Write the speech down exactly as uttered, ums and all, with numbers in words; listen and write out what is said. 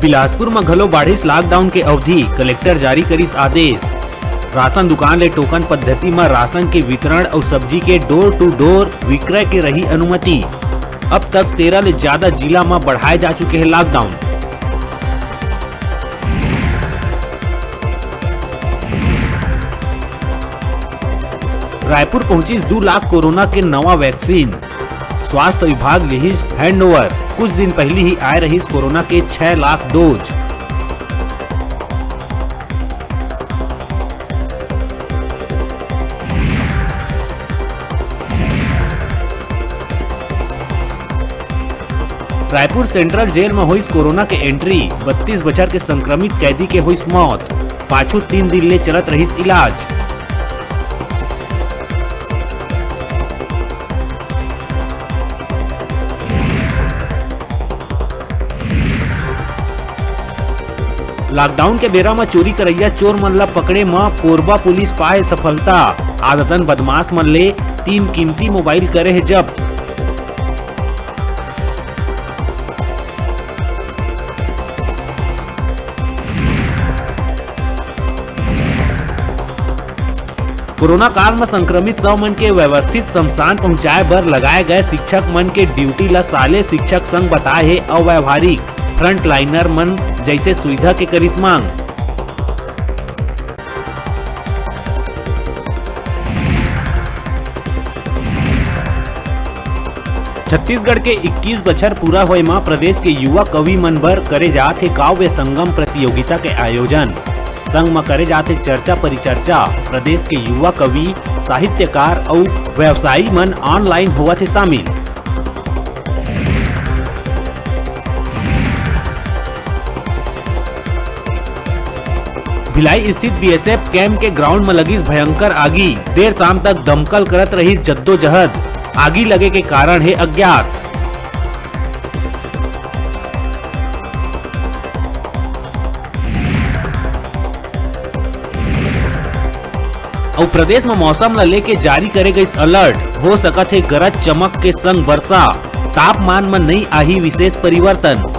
बिलासपुर म घलो बाढ़िस लॉकडाउन के अवधि, कलेक्टर जारी करिस आदेश। राशन दुकान ले टोकन पद्धति म राशन के वितरण अउ सब्जी के door to door विक्रय के रही अनुमति। अब तक तेरह ले ज्यादा जिला म बढ़ाए जा चुके हे लॉकडाउन। रायपुर पहुंचिस दू लाख कोरोना के नवा वैक्सीन। स्वास्थ्य विभाग लिहिस हैंडओवर। कुछ दिन पहिली ही आए रहिस कोरोना के छह lakh dose. Raipur central jail म होइस कोरोना के एंट्री। बत्तीस बछर के संक्रमित कैदी के होइस मौत। पाछू तीन दिन ले चलत रहिस इलाज। लॉकडाउन के बेरा म चोरी करइया चोर मन ल पकड़े म कोरबा पुलिस पाए सफलता। आदतन बदमाश मन ले तीन कीमती मोबाइल करे हे जब्त। कोरोना काल म संक्रमित शव मन के व्यवस्थित शमशान पहुंचाए बर लगाए गए शिक्षक मन के ड्यूटी ल साले शिक्षक संघ बताए हे अव्यावहारिक। फ्रंटलाइनर मन जैसे सुविधा के करिस मांग। छत्तीसगढ़ के इक्कीस बछर पूरा होए म प्रदेश के युवा कवि मन बर करे जात हे काव्य संगम प्रतियोगिता के आयोजन। संग म करे जात हे चर्चा परिचर्चा। प्रदेश के युवा कवि, साहित्यकार अउ व्यवसायी मन ऑनलाइन होवत हे शामिल। भिलाई स्थित बीएसएफ कैंप के ग्राउंड म लगिस भयंकर आगी। देर शाम तक दमकल करत रहिस जद्दोजहद। आगी लगे के कारण हे अज्ञात। अउ प्रदेश म मौसम ल लेके जारी करे गइस अलर्ट, हो सकत हे गरज चमक के संग बरसा। तापमान म नइ आही विशेष परिवर्तन।